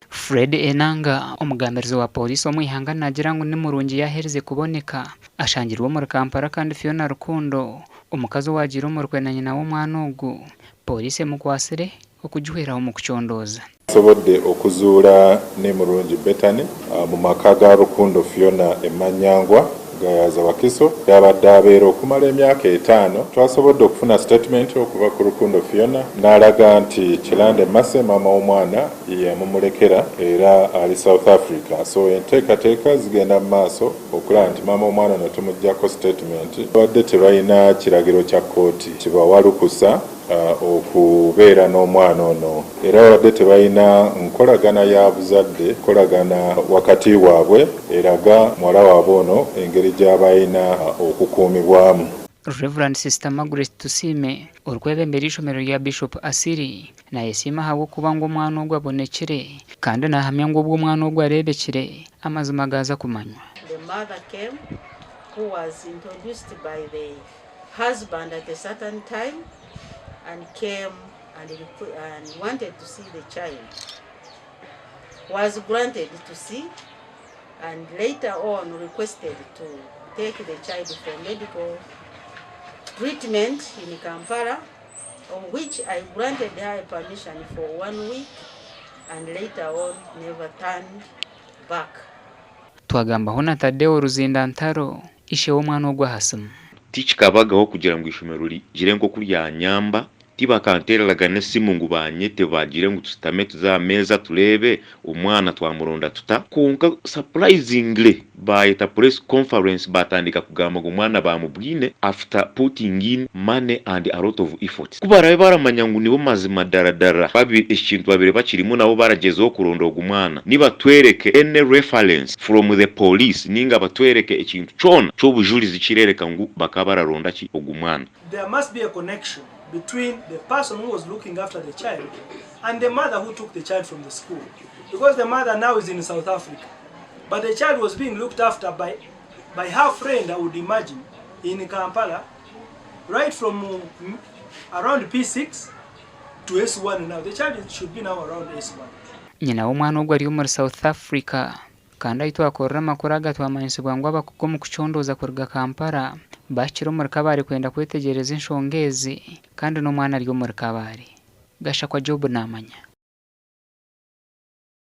Fred Enanga, omugambirizi wa Pooriisi omu ihanga naagira ngu Nimurungi yaaherize kuboneka ashangirwe omuri Kampala kandi Fiona Rukundo, omukazi owaagiire omu rukwe na nyina w'omwana ogu, Pooriisi emukwatsire okugihweraho omu kucondooza. Tusobodde okuzuula Nimurungi Bethany mu maka ga Rukundo Fiona e Manyangwa, Gayaza Wakiso gy'abadde abeera okumala emyaka etaano. Twasobodde okufuna sitatimenti okuva ku Rukundo Fiona n'alaga nti Kilande Mercy maama w'omwana ye yamumulekera era ali South Africa so enteekateeka zigenda mu maaso okulaba nti maama w'omwana ono tumuggyako sitatimenti. Babadde tebalina kiragiro kya kkooti kibawa lukusa okubeera n'omwana ono era babadde tebalina nkolagana ya buzadde, nkolagana wakati waabwe eraga muwala waabwe ono engeri gy'aba alina okukuumibwamu. Rev. Sister Margaret Tusiime, orikwebembera eishomero rya Bishop Asiri, nayesiima ahabw'okuba ngu omwana ogu abonekire kandi nahamya ngu obu omwana ogu areebekire, amazima gaaza kumanywa. The mother came who was introduced by the husband at a certain time and came and, and wanted to see the child. Was granted to see and later on requested to take the child for medical treatment in Kampala, of which I granted her permission for one week and later on never turned back. Twagambaho na Tadeo Ruzindantaro, ishe w'omwana ogu aha simu. Tikikabagaho kugira ngu eishomero rigire nk'oku ryanyamba, tibakanteereraga n'esimu ngu banyete bagire ngu tushutame tuze aha meeza tureebe omwana twamuronda tuta. Kwonka surprisingly baayeta press conference baatandika kugamba ngu omwana baamubwine after putting in money and a lot of efforts. Ku baraabe baramanya ngu nibo mazima dara dara eki kintu babaire bakirimu nabo baragyezaho kuronda ogu mwana, nibatwereke any reference from the police ninga batwereke ekintu kyona ky'obujurizi kirereka ngu bakaba bararonda ki ogu mwana. There must be a connection between the person who was looking after the child and the mother who took the child from the school because the mother now is in South Africa but the child was being looked after by by her friend I would imagine in Kampala right from around P6 to S1 now the child should be now around S1. Nyina w'omwana ogu ari omuri South Africa kandi ahu twakorera amakuru aga twamanyisibwa ngu abakugu omu kucondooza kuruga Kampala bahikire omuri Kabale kwenda kwetegyereza enshonga ezi kandi n'omwana ari omuri Kabale. Gashakwa Job naamanya.